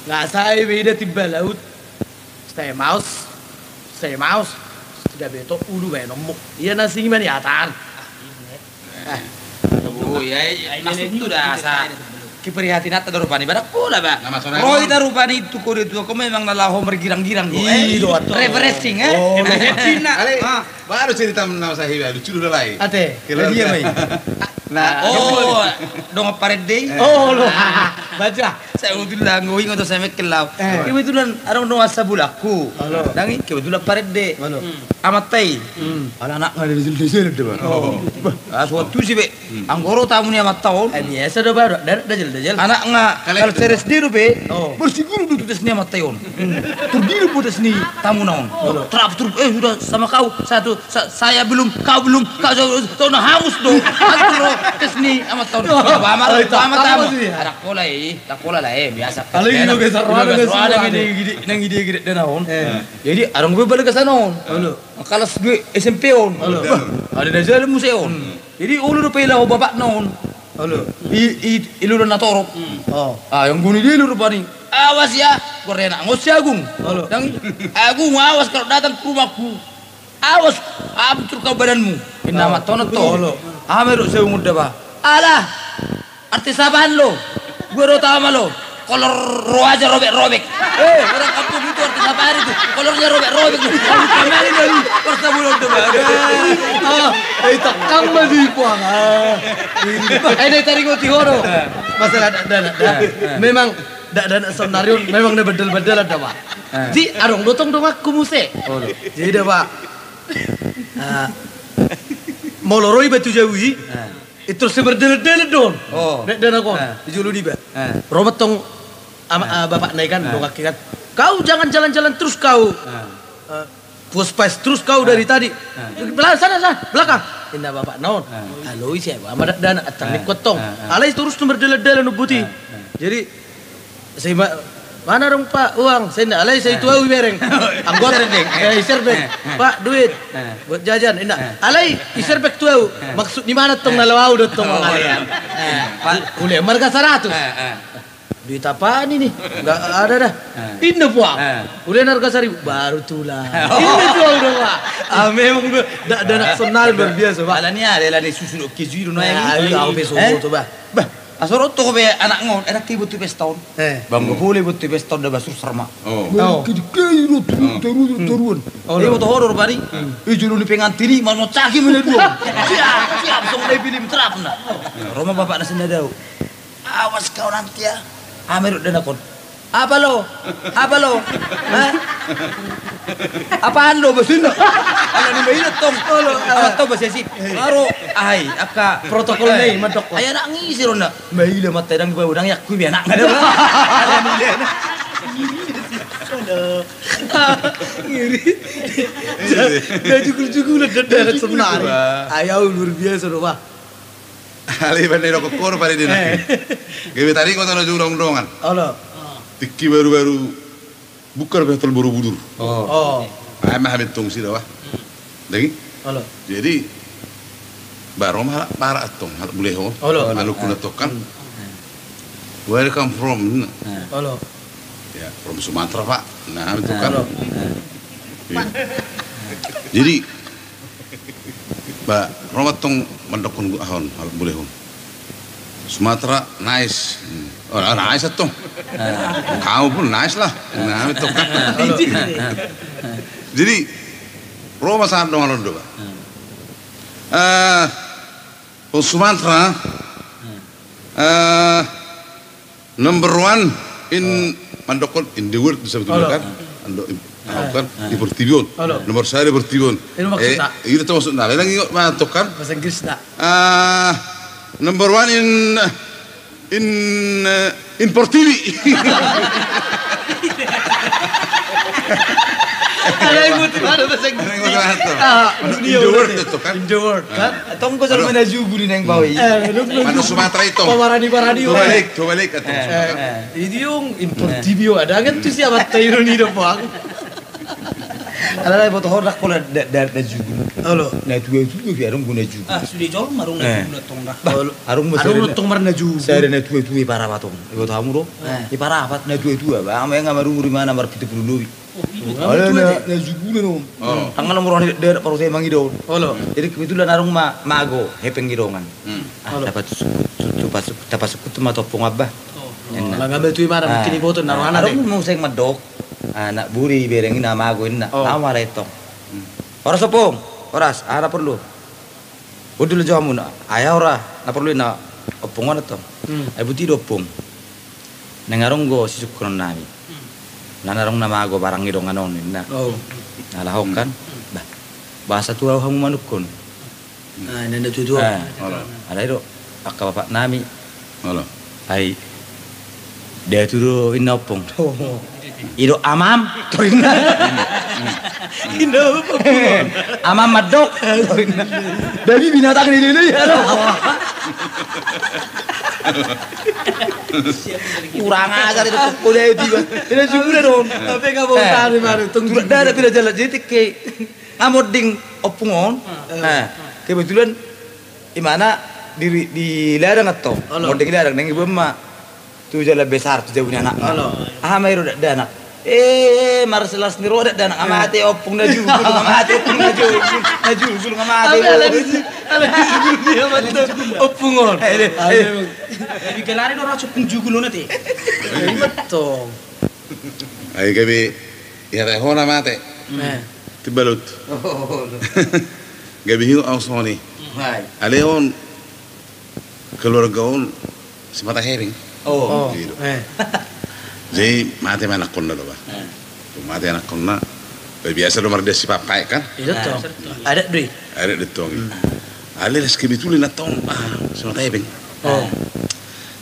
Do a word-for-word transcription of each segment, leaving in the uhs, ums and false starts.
Nga sai beda timba laut. Stay mouse, stay mouse. Tidak beto ulu baenonmu. Ia na sing mani atan. Oh iya, maksud tu da asa keprihatinanta da rupani badak pola ba. Roy da rupani tu kode tu, aku memang na laho mergirang-girang do. Refreshing eh. Baru cerita nama saya lucu do lai. Ate. Dia mai. Nah, oh, dong parende. Oh lo. Baca. Sai utulang going oto semek kelau. Kebetulan adong dongan sabulakku. Dangi kebetulan parende. Amanta i. Ala anak nga dejel-dejel de ba. Asu waktu si be. Anggo ro tamu ni amanta on. Biasa do ba dejel-dejel. Anak nga kalau seres de do be. Bersiguru do tu tes ni amanta on. Turdiru po tes ni tamu na on. Trap trap eh sudah sama kau satu. Saya belum, kau belum, kau so na hangus do. Aku ro tes ni amanta on. Amar amar tamu. Anak pola i. Takola lah eh biasa. Kalau gitu ke sarwana ke sarwana. Nang ide gede dana on. Jadi adong be balik ke sana on. Kalas dua S M P on. Ada dajal muse on. Jadi ulu do pela ho bapak na on. Ulu do na torop. Ah yang guni dia ulu rupani. Awas ya. Gorena ngos si Agung. Dang Agung awas kalau datang ke rumahku. Awas, hancur kau badanmu. Inna matonot to. Ame do seumur daba. Alah. Artis apaan lo? Gue do tama lo. Kolor roaja robek-robek. Eh, orang kampung itu artis apaan itu? Kolornya robek-robek. Kamu kemana dari? Persa bulog daba. Ah, eh takang masih puang. Eh, dari tadi gue tihono. Masalah dana. Memang Dak, dak, sonarion memang na bedel-bedel ada, Pak. Jadi adong do tong donganku muse. Jadi da, Pak. Molo ro iba tu jabu i, i terus si merdele-dele do on. Nek dana kon di jolo niba. Ro ma tong bapak na i kan, donganki kan. Kau jangan jalan-jalan terus kau. Puas pas terus kau dari tadi. Belakang sana, sana, belakang. Inna bapak na on. Aloi si ahu ama dakdanak antar ni kuat tong. Alai terus tu merdele-dele nubuti. Jadi sai ma, mana dong Pak uang? Sai inna alai sai tu ahu ibereng. Anggo iserbek. Pak duit buat jajan. Inna alai iserbek tu ahu. Maksud ni mana tong na laho ahu do tong mangalean. Kuliah marga saratus. Duit apaan ini? Nggak ada dah. Inna puang. Ulen harga saribu baru tulang. Inna tulang udah, Pak. Ah, memang udah. Dak, dak, sonari luar biasa, Pak. Ala ni ada, ala ni susu dok keju itu naik. Ayo, aku besok foto, Pak. Bah, asal roto be anak ngon, enak ke butuh pesta on. Bang, boleh butuh pesta on dah basur serma. Oh. Keju keju lo turun, turun, turun. Eh, foto horor, Pak. Eh, julu ni pengantin i, mau caki mana dua. Siap, siap, song dai pilih terap na. Roma bapak nasi nadau. Awas kau nanti ya. Ame do dana kon. Apa lo? Apa lo? Hah? Apaan lo bos ini? Ala ni maila tong. Apa tong bos esi? Aro ai angka protokol na i mandok. Ai anak ngisi rona. Maila mata dang bau dang yakku be anak. Ngiri. Dia jugul-jugulan dan darat sonari. Ai au luar biasa do, Pak. Alai iba na idok kono pala dina. Gabe taringot au na jolo dongan. Olo. Tingki baru-baru buka do pe Hotel Borobudur. Oh. Ai ma hami tong sida wah. Dagi? Olo. Jadi baru ma halak barat tong, halak Bulehon. Olo. Halak kuna tong kan. Where you come from? Olo. Ya, from Sumatera, Pak. Nah, itu kan. Olo. Jadi ba, ro ma tong mandokkon ahon, halak Bulehon. Sumatera, nice. Oh, nice tong. Kamu pun nice lah. Nah, itu kan. Jadi ro ma sahat dongan on do, Pak. Eh, Sumatera, eh, Number one in, mandokkon in the world bisa betul kan? Ando in, au kan? Di portibi on. Nomor sada di portibi on. Itu maksudna. Itu maksudna. Lain lagi mandokkon kan? Bahasa Inggris na. Ah, number one in, in, eh, in portibi. Alai butuh ada bahasa Inggris. Dunia in the world itu kan? In the world kan? Tong ko selalu main jugul di neng bawi. Mana Sumatera itu? Pamarani-marani. Coba balik, coba balik atau Sumatera. Idiong in portibi on ada kan tu siapa tahu ini dah bang. Alai boto horak pola da jugul. Olo. Na tua-tua pe adong do na jugu. Ah, sude jolma adong na jugu na tong da. Bah, adong ma sada na tua-tua i Parapat on. Iboto hamu do? I Parapat na tua-tua, bah, ama nga marumur imana marpitu pulu lobi. Olo, na jugu na on. Tangan nomor on, dia parhutang mangido. Olo. Jadi kebetulan adong ma mago hepeng i dongan. Ah, tapasukkut ma tu ompung on, bah. Ninna. Adong ma muse mandok. Anak buri bereng i na mago ninna. Au ma ra i tong. Horas ompung, horas, aha na porlu? Hundul jo hamu na, ai aha ra na porlu ninna ompung on tong. Ai buti do ompung. Naeng adong do sisungkunon nami. Alana adong na mago barang i dongan on ninna. Alai on kan. Bah, boasa tu au hamu manungkun? Alai do angka bapak nami. Ai datu do ninna ompung. I do amam. Amam mandok. Babi binatang ni lele ya. Kurang ajar itu. Udah itu. Tidak juga dong. Tapi nggak mau tahu di mana. Tunggu. Tidak ada, tidak jalan. Jadi ke amonding ompung on. Kebetulan imana di ladang antong. Monding di ladang, naeng iboan ma tu jalan besar, tu jabu ni anakna. Aha ma i ro dakdanak? Eh, marselas ni roha dakdanak. Amate ompung na jugul, amate ompung na jugul. Na jugul, amate. Alai jugul dia mantong ompung on. Digelari do ra ompung jugul on ate. Ima tong. Ai gabe ihatahon amate. Timbalut. Gabe hiu au songon i. Alai on keluarga on simata hepeng. Jadi mate ma anakkonna do bah. Mate anakkonna. Biasa do mardia sipapaek kan. Adat do i. Adat do tong i. Alai las kebetulan antong simata hepeng.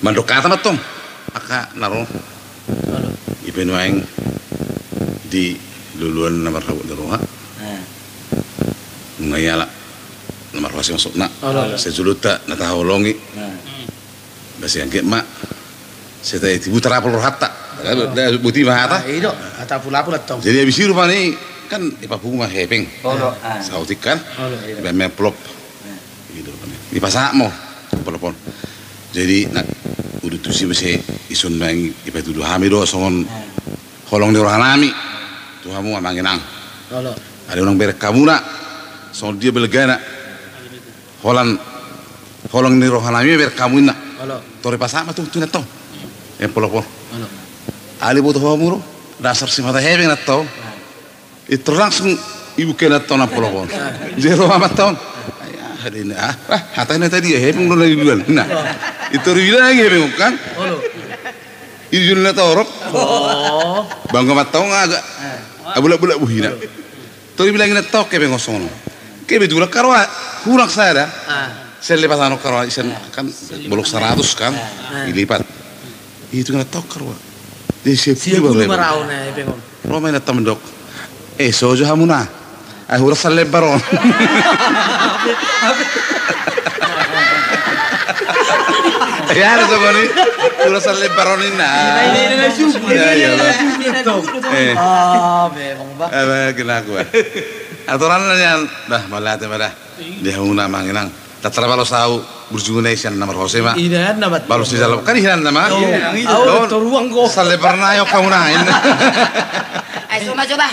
Mandok hata mantong angka na ro. I pe nuaeng di luluan na marhabot ni roha. Nunga ialap na marhoasi maksudna. Sejolonta na tahaholongi. Basi anggiat ma sai tibu tarapul rohanta. Boti ma hata. Jadi habis i rupani kan dipapungu ma hepeng. Saotik kan. Dibaen ma amplop. Dipasahat ma amplop on. Jadi na udutusi muse ison nang i, dipatudu hami do songon holong ni rohanami tu hamu amang inang. Alai unang bereng hamuna songon dia balgana. Holan holong ni rohanami bereng hamu inna. Tor dipasahat ma tu inanta on amplop on. Alai boto hamu do dasar simata hepeng inanta on. Intor langsung ibukena antong amplop on. Jadi ro ma antong. Ai aha do inna, ah, hatana tadi hepeng do na di luluan. Nah, intor dibilang hepeng on kan. Di luluan na torop. Bangga ma antong agak abulak-bulak bohina. Tor dibilang inanta on hepeng on songon on. Kebetulan karoa hurang sada. Sian Lepas Anom karoa, sian kan bolok saratus kan. Dilipat. Itu inanta on karoa. Jadi sia pulu ma hepeng on. Ro ma inanta on mandok. Eh, sojo hamuna. Ai hurang sian lembar on. Iya, ada sama ni. Hurang sian lembar on inna. Memang bah. Kena aku. Atoran nian dah, mauliate ma dah. Di hamuna amang inang. Tatra balos au burju na i sian na marhose ma. Balos di dalam kan hinan nama. Au toruan go. Sale pernah yo kamu nain. Ai so ma coba.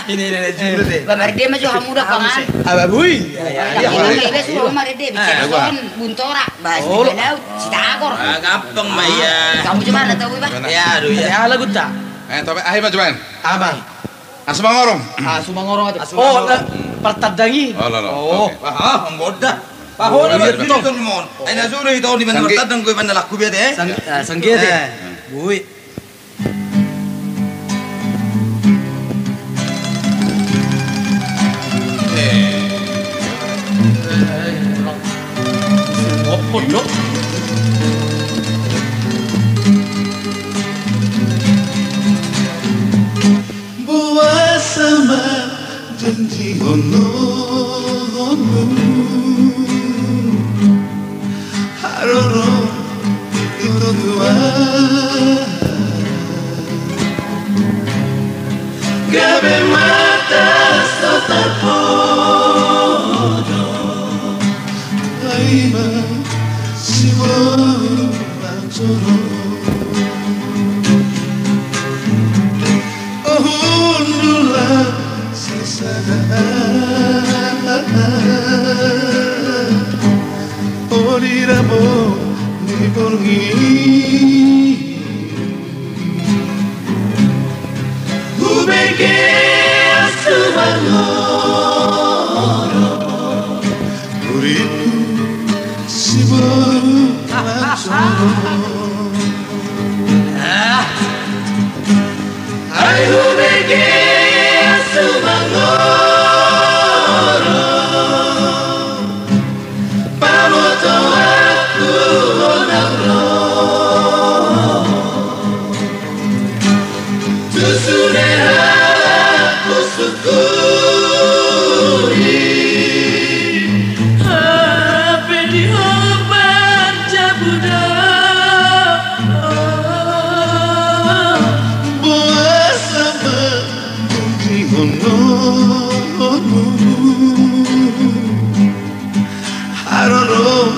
Ba marende ma jo hamu da pangan. Aba bui. Ibe so marende bicara son buntora. Bas di laut Sitagor. Gampang ma iya. Kamu coba na tau ba. Ya aduh ya. Ya lagu ta. Eh tapi ahi ma coba. Amang. Asu mangorong. Asu mangorong ate. Oh, partandangi. Oh, manggoda. Pahona ma tong mon. Ai na sudah itu di mana partandangi gue mana laku biate. Sanggiate. Bui. Opo dok. Boasa ma janji on. Haroro di tua. Gabe mata so tarpodo. Hundul sasada. Olo di rabo ni borngin. Hubege asu mangoro. Huriku siboru mangoro. Ai hubege asu mangoro. Pamotoanku unang ro. Tu sude halak husyukuri. Hape di ho parjabu do. Boasa ma di hono. Haroro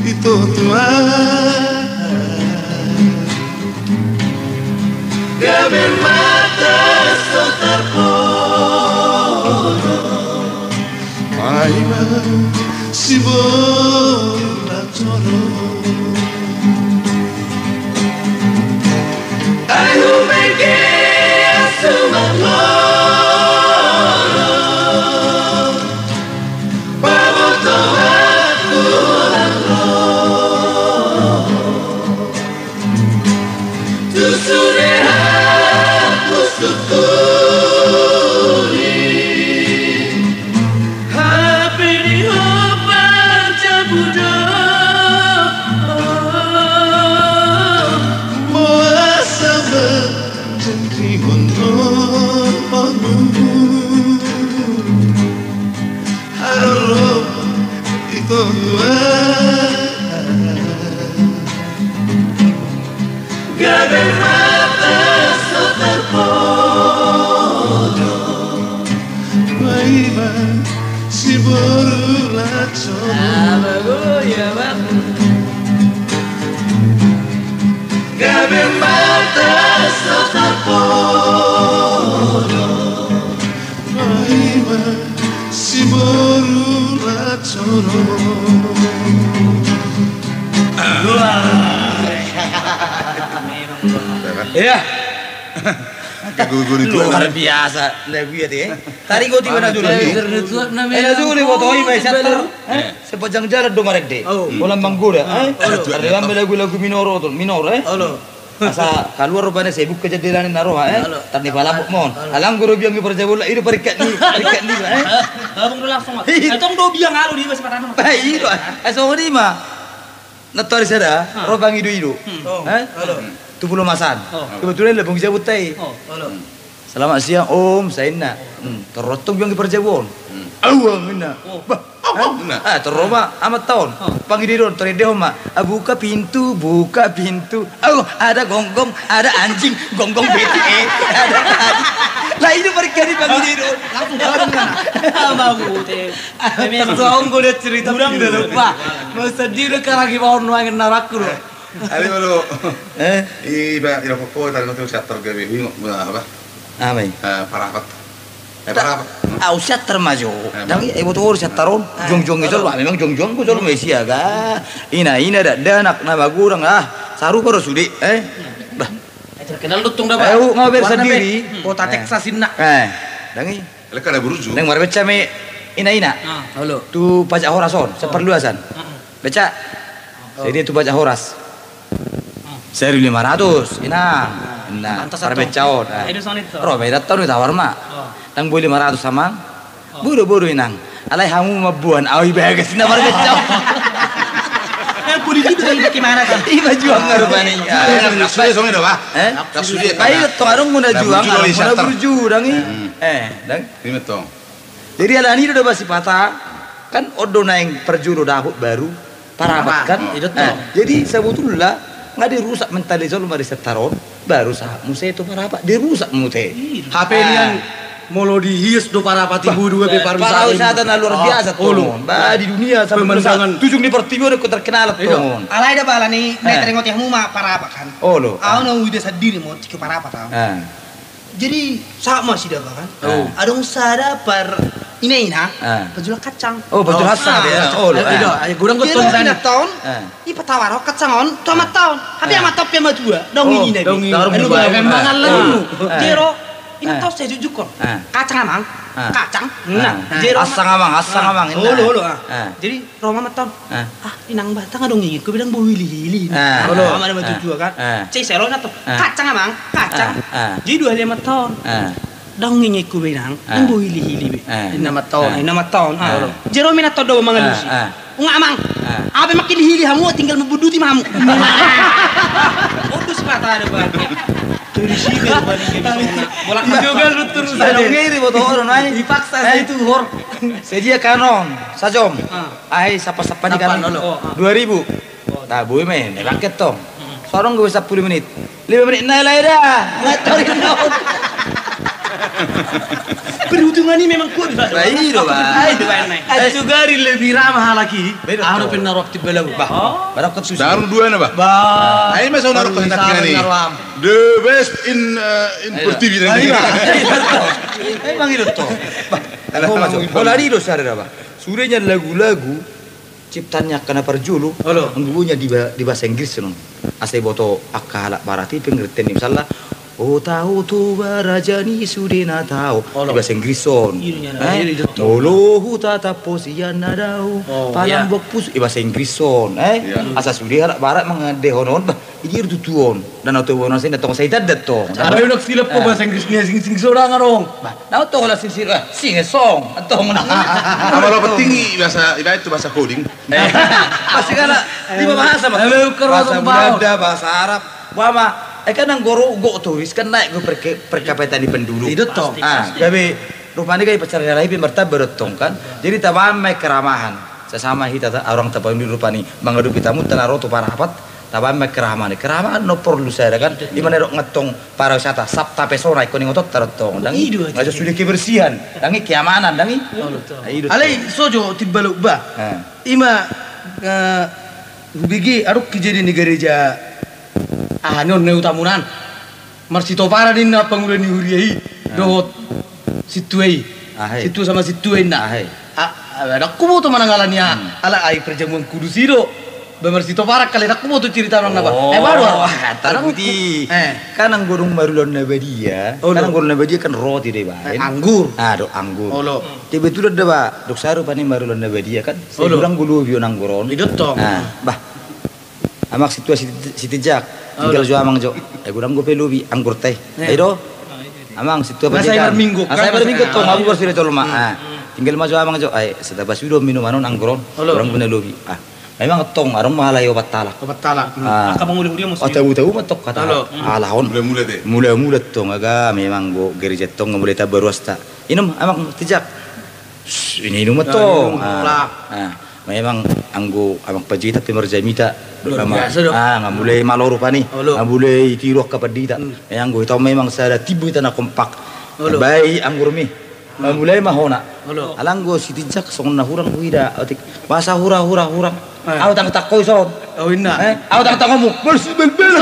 ito tua. Gabe mata so tarpodo. Paima siboru na coro. Ai hubege asu mangoro. Pamotoanku unang ro. Tu sude halak husyukuri. Hape di ho parjabu do. Boasa ma di hono. Haroro ito tua. Gabe mata so tarpodo. Paima siboru na coro. Gabe mata so tarpodo. Paima siboru na coro. Iya. Luar biasa. Nda gue ya, eh. Taringot iba na jolo. Eh, na jolo iba, tong iba, siatar. Eh, sepanjang jalan do marende. Bolan manggoda, eh. Ada lagu-lagu minor, minor, eh. Asa kaluar rupana, sai buka jendela ni na roha, eh. Tar ni palapok mon. Alanggo do biang ni parjabu on, i do parikkat ni, parikkat ni, eh. Gabung do langsung. Ai tong do biang, alo di bas patana. Ai i do. Ai songon i ma. Nantoari sada ro pangido-ido. Eh? Tu Pulo Masan. Kebetulan lambung jabunta i. Selamat siang, Om, sainna. Torro tong biang ni parjabu on. Au, Om, inna. Bah, Om. Ah, torro ma amanta on. Pangido-ido on, torro endehon ma. Ah, buka pintu, buka pintu. Au, ada gonggong, ada anjing, gonggong bete, eh. Ada anjing. Lah, i do parikkat ni pangido-ido on. Langsung baru kan. Abang Ute. Memang songon dia cerita. Kurang dia lupa. Masa dia udah karagi bawah nuangin narakku do. Ada baru. Eh? Iba, iba pokok tadi nanti siatar gabe bingung apa? Apa i? Eh, Parapat. Eh, Parapat. Au siatar ma jo. Dang i, iboto siatar on. Juang-juang i jolo, memang juang-juang ku jolo ma i sia ga. Ina, ina, dakdanak na magodang, ah, sarupa do sude, eh. Bah. Terkenal do tong da, bah. Ayo, ngau ber sendiri. Kota Texas inna. Eh, dang i. Lek ada burju. Dang marbeca ma i ina-ina. Ah, olo. Tu pajak horas on, saparluasan. Beca. Sai dia tu pajak horas. Saribu lima ratus, inang. Inang. Pantas marbeca on. Ro ma i, datang ni tawar ma. Dang boi lima ratus, amang. Bodo, bodo, inang. Alai hamu mamboan, au i bagas na marbeca on. Eh, boi di situ, bagaimana kan? Iba juang na rupani. Sude songon i do, bah. Eh? Sude. Bah, i do tong, adong muna juang, adong muna burju, dang i. Eh, dang. Jadi alani do da, bah, sipata, kan on do naeng parjolo dapot baru Parapat, kan? Jadi sabotulna nga dirusak mental ni jolma di siatar on, baru sahat muse tu Parapat, dirusak muse. Hape nian. Molo dihias do Parapat i, bah, dua pe pariwisata, pariwisata na luar biasa, olo, tongon. Bah, di dunia sampe pemandangan, ujung ni portibi on do terkenal, tongon. Alai da bala ni, eh, na taringot hamu ma Parapat kan. Olo. Au na huida sandiri ma tingki Parapat au. Eh. Jadi sahat ma nasida, bah, kan. Eh. Adong sada par ina-ina, eh, pajual kacang. Oh, pajual, ah, kacang, ya. Olo, eh. Jadi, eh, godang, jadi, tongon, eh, ipatawar kacang on tu amanta on. Hape, eh, amanta on pe matua. Dang, oh, ingin, ingin. Dang ingin. Anu, bah, kan, eh, mangan lagi. Eh. Jero, ina, eh, tos saya jujuk on. Eh. Kacang, Amang. Eh. Kacang. Eh. Nah, eh, jero, Amang. Asang, Amang, asang, Amang, ina. Olo, olo, ah. Eh. Jadi ro ma amanta on. Eh. Ah, inang, bah, dang adong inginku be, dang boi hili-hili. Eh. Olo. Amang na matua-tua kan. Eh. Cek sero na to. Eh. Kacang, Amang, kacang. Eh, eh. Jadi dua hali amanta on. Eh. Dang inginku be, Inang. Eh. Dang boi hili-hili be. Eh. Ina amanta on, eh, ina amanta on. Ah. Eh. Jero ma inanta on do mangalusi. Eh, eh. Unang, Amang. Eh. Aha pe manghili-hili hamu, tinggal mambunduti ma hamu. Ondus ma hata da, bah. Terus i be, bah, ni, bolak-balik. Jogal betul. Adong i, diboto on, ai. Dipaksa, eh, sai tuhor. Sadia kanon, sajom. Ah. Ai, sapa-sapa ni kan. Sapa, olo. Oh, ah. Dua ribu. Oh. Tabo i ma, berangkat tong. Hmm. So adong gabe sampulu menit. Lima menit nai, alai da. Ngatori naon. Perhitungan i memang kuat, bah. Bah, i do, bah. Ai, ai, sugari lebih ramah lagi. Beda. Anu, tong. Pernah waktu belagu, bah. Oh. Barang kan susu. Baru dua na, bah. Bah. Ai, masa udah rokok enak ni. The best in, eh, in pertiwi. Ai, bah. Emang i do, tong. Bah. Alah, oh, masuk. Bola di do sada, bah. Sude nian lagu-lagu ciptaan ni angka na parjolo, olo, anggo boi nian di ba-, di bahasa Inggris, non. Asa iboto angka halak Barat i pengertian ni, misalna, "O tao Toba raja ni sude na tao." Olo. Di bahasa Inggris on. Iya, iya, eh? Iya, iya, betul. "Molo hutatap ho sian na dao, oh, iya, panambok pusu." Di bahasa Inggris on, eh? Iya. Asa sude halak Barat mangandehonon, bah, i do tutu on. Dan auto bono sini tong, sai tanda tong. Abe unak silap po, eh, bahasa Inggris ni asing-asing, so dang adong. Bah, na tong lah sing sing, eh, sing song, tong na. Apa lo penting i bahasa, ibarat tu bahasa coding. Eh, pasti kala lima bahasa, bah. Bahasa Belanda, bahasa Arab. Bah, ma, eh, kan anggo ro, go turis kan naik go per, per kapita ni penduduk. I do tong. Ah, gabe rupani kan i pacar galai pe martamba do tong kan. Jadi tabaen ma i keramahan. Sasama hita ta, orang tapauli rupani mangadopi tamu ta na ro tu Parapat. Tabaen ma i keramahan. Keramahan na porlu sada kan. I ma na didok antong pariwisata, sabta pesona, ingkon ingotonta do tong. Dang i, i do, nga jo sude kebersihan, dang i keamanan, dang i. Olo, tong. Ai, i do tong. Alai so jo Timbalup, bah. Eh. I ma, eh, hubege adong kejadian di gereja, aha ni on, na hutamonan. Marsitopara ninna pangula ni huria i, eh, dohot sintua i. Aha i? Sintua sama sintua inna. Aha i? A, a, dang huboto manang ala ni aha. Hmm. Ala ai perjamuan kudus i do. Ba marsitopara kali, dang huboto cerita nang na ba. Oh, eh, baru apa? Tarbuti. Eh. Kan anggo dung marulaon na badia, olo, kan anggo na badia kan roti do ibaen. Eh, anggur. Ah, dohot anggur. Olo. Kebetulan da ba, dung sahat rupani marulaon na badia kan. Olo. Sai hurang do lobi on anggur on. I do tong. Ah, bah. Amang sintua Siti-, Sitinjak, tinggal jo amang jo. Eh, godang dope lobi anggurta i. Eh. Ai do. Amang sintua Pendeta. Asa i marminggu, asa i marminggu tong, abu bar sude jolma. Hmm. Ah. Tinggal ma jo amang jo. Ai, sada basu do minuman on, anggur on. Olo. Godang dope na lobi. Ah. Memang tong, adong ma alai opat halak. Opat halak. Hmm. Ah. Angka pangula huria muse. Oh, tahu-tahu ma tong hata. Olo. Hmm. Ala on. Mula-mula te. Mula-mula tong, aga memang do gereja tong, mulai tabaru asta. Inum, Amang Sitinjak. Shh, ini inum tong. Ah, inum, ah. Ah. Memang anggo amang panjita pe marjamita. Luar biasa do. Ah, nga mulai malo rupani. Olo. Nga mulai tiru angka pandita. Hmm. Memang anggo hita memang sada timbo hita na kompak. Olo. Baen anggur mi. Hmm. Nga mulai ma hona. Olo. Ala anggo Sitinjak songon na hurang huida. Otik. Masa hurang, hurang, hurang. Eh. Au tangtang ho ison. Oh, inna. Eh? Au tangtang ho mu. Mars bel bel.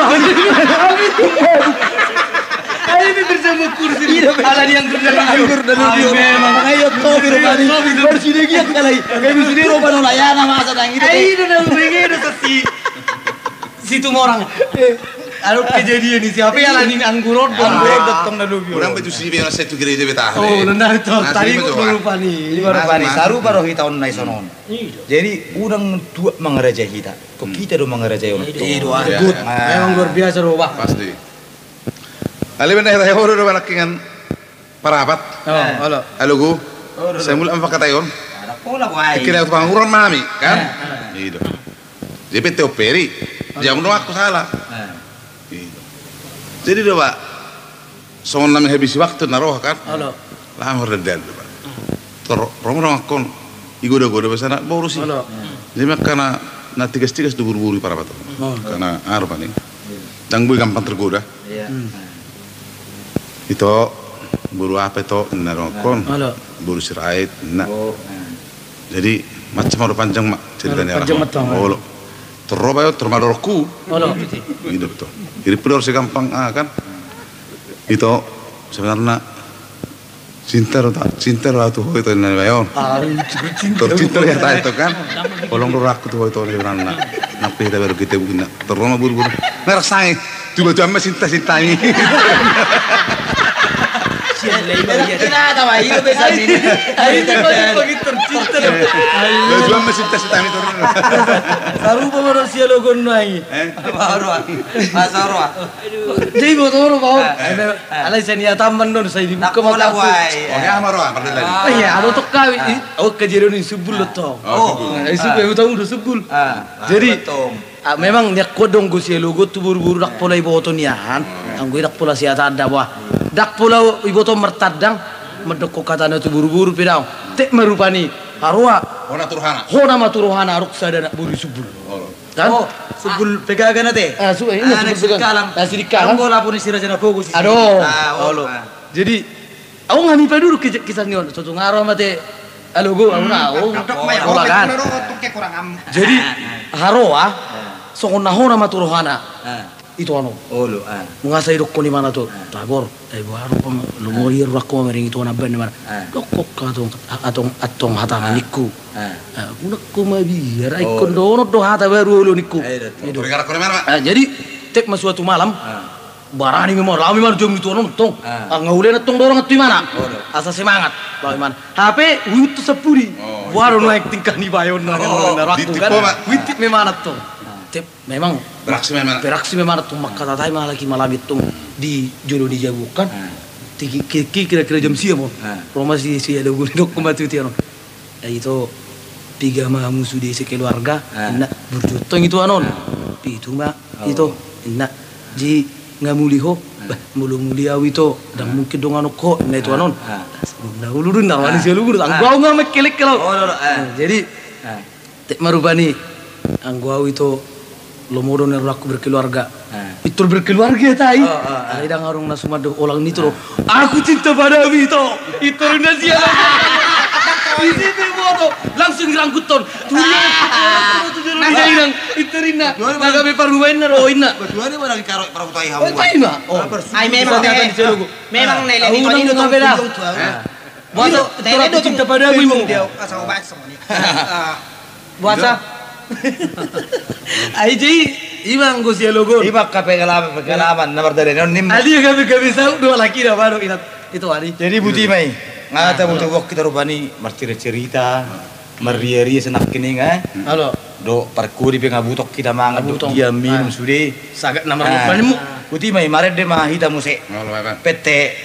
Ai, ini bersama kursi. Iya, ala ni anggur na lucu. Anggur na lucu. Ai, memang. Ayo, topi rupani. Topi, topi. Baru sini dia kalai. Kayak di sini rupani, lah, ya, nama asa nang itu. Ai, itu na lucu, itu sesi. Situmorang. Eh. Anu kejadian ni siapa ya, ala ni anggur on. Anggur on do tong na lucu. Orang betul sih, biar saya tuh gereja betah. Oh, benar itu. Tadi gua lupa nih. Lupa nih. Sarupa do hita on na ison on. Iya. Jadi, unang tuak mangarajai hita. Kok hita do mangarajai on? Iya, iya, doa. Good. Iya. Memang luar biasa do, bah. Pasti. Alai benar, hira hira do, bah, nangkiningan Parapat. Oh, olo. Alo, gu. Oh, olo. Saya mulak ma pangkataion. Ada pola, wai. Kira aku panguran mami, kan? Eh, eh. Gitu. Jadi, P T O Peri. Olo. Jangan doang aku salah. Eh. Gitu. Jadi do, bah, songon na menghabisi waktu na roha kan. Olo. Laho mardandan do, bah. Tor, ro ma dongan on. Igoda-goda bahasa na boru si. Olo. Jadi makana na tigas-tigas do buru-buru i Parapat. Oh. Karena aha rupani. Dang boi gampang tergoda. Iya. Hmm. Ito. Boru apa ito, ninna dohonon. Olo. Boru Sirait, ninna. Oh. Jadi, macam ma ro panjang ma cerita ni. Panjang ma ito. Olo. Tor ro bayo, tor ma dohononku. Olo. Gitu, betul. Jadi, perlu harus gampang, ah, kan? Ito, sebenarna cinta ro ta, cinta ro au tu ho ito, ninna bayo. Ah, cinta. Tor cinta ya ta ito, kan? Holong do rohangku tu ho ito, sebenarna. Nang pe hita baru hita buina. Tor ro ma boru-boru. Merah sange. Tuba-tuba ma cinta-cinta ni. Sian lei ma ia. Kenapa, Pak? Iya, biasa ni. Ayo, ini bagi, bagi tercinta. Tuba-tuba ma cinta-cinta ni, tor. Sarupa ma ro sialogon nai. Eh? Apa ro? Masa ro? Jadi, buat ro, Pak. Ah, ah. Alai saya niat aman don, saya dibuka mata. Oh, ya, ama ro, apa tadi? Iya, ado tok kau. Oke, jadi ni subul lo tong. Oh, subul. Eh, subul, tahu udah subul. Ah, jadi, ah, memang nian kuat do anggo sialogon tu boru-boru, ndang pola iboto nian. Anggo i ndang pola siatanda, bah. Ndang pola iboto martandang, mandok hatana tu boru-boru pe daong. Tek ma rupani, haroa. Hona tu rohana. Hona ma tu rohana, adong sada anak boru i subul. Kan? Oh, subul pegagan ate. Ah, subul pegagan. Sidikalang. Ah, sidikalang. Anggo lapo ni si Raja Napogo si. Ado. Ah, olo. Jadi, au nga mipa dulu kisah ni on, so tung haroa ma te alogo, au na, au. Jadi, haroa, songon na hona ma tu rohana. Ito anon. Olo, ah. Nunga sai dokkon imana tu. Tagor, ai boha do pang, lomo i rohangku mamereng ito anon, baen imana. Dokkon antong, antong hata ningku. Unang ho mabiar, ai ingkon dohonon do hata baru olo ningku. Jadi, tek ma suatu malam. Barani memang, laho memang jom itu nonton. Ah, nga ule na tong dorong tu imana. Asa semangat, laho imana. Hape, huihut tu sampudi. Boha do nuaeng tingkah ni bayo on, na rohangku kan. Huihut memang na tong. Tek memang. Beraksi memang na tong, mangkatatai ma lagi malam itu di jolo ni jabu kan. Kira-kira jam sia ma on. Ro ma si, si alogo ni dokkon ma tu ito anon. Ai ito, piga ma hamu sude sekeluarga, inna, burju tong ito anon. Pitu ma ito, inna. Jadi nga muli ho, bah, molo muli au ito, ndang mungkin donganon ho, inna ito anon. Sebelum dahulu do, inna roha ni si alogo do. Anggo au nga mengkelek kalau. Jadi, tek ma rupani, anggo au ito, lomo do na rohangku berkeluarga. Pintor berkeluarga ita i. Alai ndang adong na suman do holan ni ito do. Aku cinta padamu ito. Pintor ninna sia. Isi pe boto. Langsung irangkuthon. Tudia. Tudia ninna. Pintor ninna. Na gabe parumaenna ro inna. Ai memang. Memang na ile ni. Boto. Cinta padamu. Boasa? Ai jadi, ima anggo sialogon. Ima angka pengalaman, pengalaman na mardalani on, ninna. Adi gabe, gabe saut do halak i na baru inat ito adi. Jadi buti ma i. Nga tabu-tabuan hita rupani marcerita-cerita, marria-ria sanangkining, eh. Olo. Dohot parkuri pe nga butong hita mangan, dohot dia minum sude. Sagat na marlok manimu. Buti ma i, marende ma hita muse. Pete.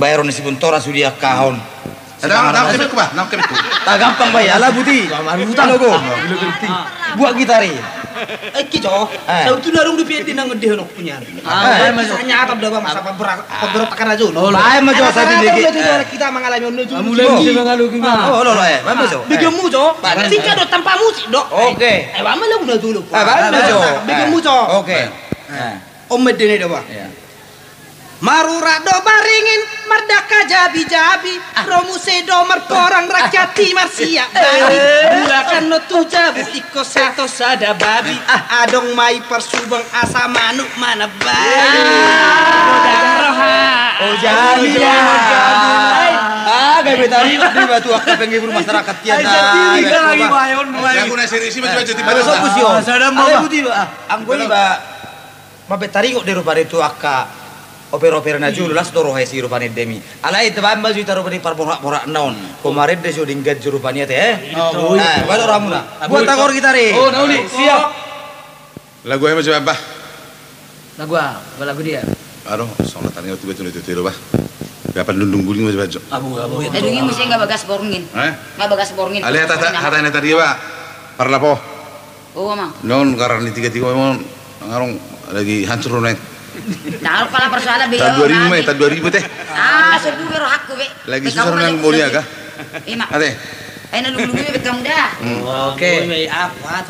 Bayaron ni si Buntoran sude angka on. Ndang, ndang kebekku bah, ndang kebekku. Gampang bah i, ala buti. Alogo. Buat gitar i. Eki jo. Sabetulna adong dope ende na ngedehononku nian. Sanyata do bah, masa pemberontakan na jolo. Baen ma jo sabi dege. Hita mangalami on na jolo. Olo, olo, eh, baen ma jo. Begemmu jo. Tingka do tanpa musik do. Oke. Eh, baen ma lagu na jolo. Baen ma jo. Begemmu jo. Oke. On ma ende na i do bah. Marurat do baringin, mardangka jabi-jabi, ro muse do marporang, rangkati marsiak babi. Bulakan do tu jabu, ingkon sato sada babi. Adong ma i parsubang asa manuk manambani. Godang roha. O jabi. Ah, gabe taringot do iba tu angka penghibur masyarakat. Ai, jadi lagi bayon. Lagu na serius i, baca-baca. Baca sobu sio. Sada mama. Buti ba. Anggo iba. Mambaen taringot do rupani tu angka oper-oper na jolo, las do roha i si rupani endemi. Alai tabaen ma jo hita rupani parborak-borakna on. Ho marende jo denggan jo rupani ate, eh? Baen rohamuna. Buat tagor gitar i. Oh, na uli, siap. Lagu aha ma jo bah? Lagu aha? Lagu dia. Aduh, songon na taringot tu betul itu tiru bah. Gapan dundung guling ma jo bah jo. Abu, abu. Dung i muse nga bagas borngin. Eh? Nga bagas borngin. Ale hata, hata na tadi bah. Parlapo. Oh, amang. Non karena ni tiga-tiga memang ngarong lagi hancur non. Taruh pala persoalan be. Tahun dua ribu me, tahun dua ribu teh. Ah, sepuluh rohakku be. Lagi susah non, mauliaga. Ima. Ate. Ayo na lulu-lulu be kamu dah. Oke. Apa?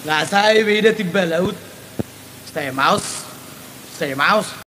Nga sai be ida timba laut. Stay mouse. Stay mouse.